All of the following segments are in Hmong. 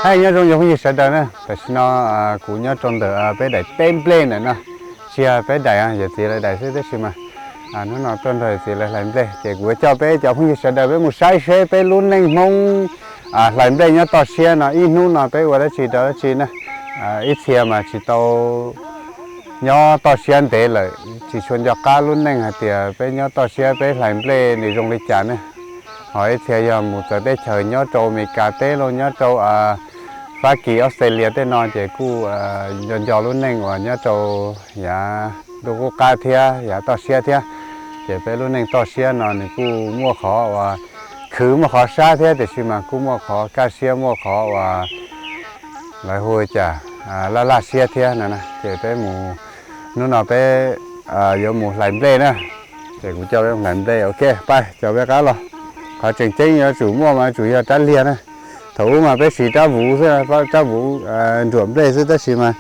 Hais nyob zoo cov phooj ywg sawv daws na, tam sim no kuv nyob rau ntawm peb daim teb nplej ntawm no, tsis yog peb daim, yawm txiv lawv daim xwb tab sis mas hnub no tuaj nrog yawm txiv lawv hlais nplej ces kuv yuav coj peb cov phooj ywg sawv daws peb mus saib seb peb lub neej Hmoob hlais nplej nyob toj siab no ib hnub no peb ua dab tsi rau dab tsi na. Ib txhia mas tsis tau nyob toj siab ntev lawm tsis tshua nco qab lub neej hais tias peb nyob toj siab peb hlais nplej nws zoo li cas ne. Ho ib txhia yog mus txawv teb chaws nyob rau Amelikas teb los nyob rau Fab Kis Australia tej no ces kuj nco nco lub neej uas nyob rau yav ntuj qub qab thiab yav toj siab thiab. Ces peb lub neej toj siab no nws kuj muaj qhov uas khwv muaj qhov sab thiab tiam sis mas kuj muaj qhov kaj siab muaj qhov uas lawv hu cas laj laj siab thiab no na. Ces peb mus, hnub no peb yuav mus hlais nplej na. Ces kuv coj peb mus hlais nplej, ok, pab coj peb qab los. Qhov tseem ceeb yuav tsum muaj mas yuav tsum yog rab liag na. Thaum ub mas peb siv rab vuv xwb, rab vuv nruam nplej xwb tab sis mas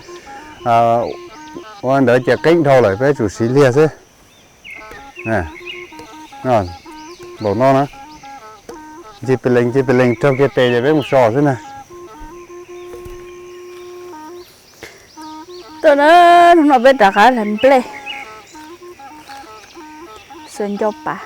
ua ntawd ces qeeb dhau lawm peb tsum siv liag xwb. Npaum no na, ncig pes lees ncig pes lees raug kiag tes ces peb mus so xwb na. Tuaj na, hnub no peb rov qab hlais nplej, xuas ncau pas.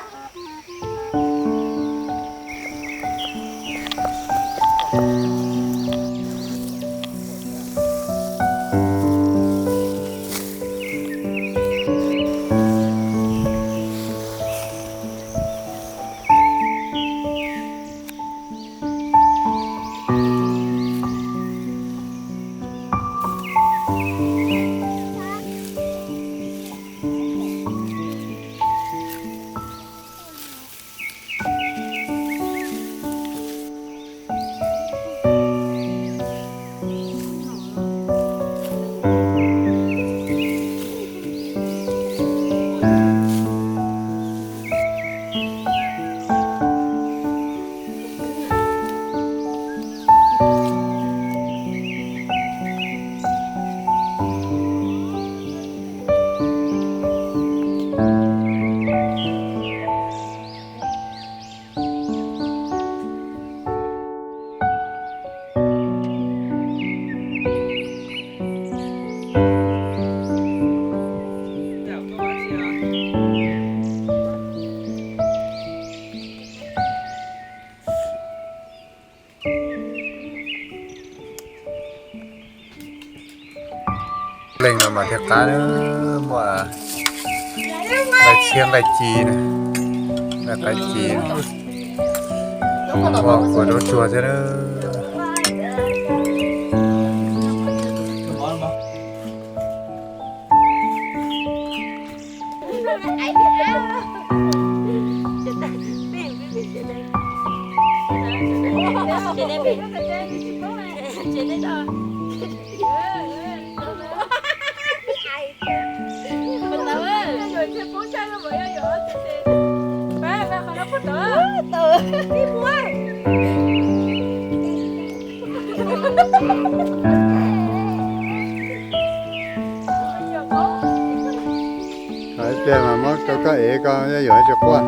Leej no mas thiaj qab, muaj nqaij tshiab nqaij ci, nqaij ci, muaj kua zaub tsuag thiab. Ib pliag mas muab koj ev koj yuav tsis quaj.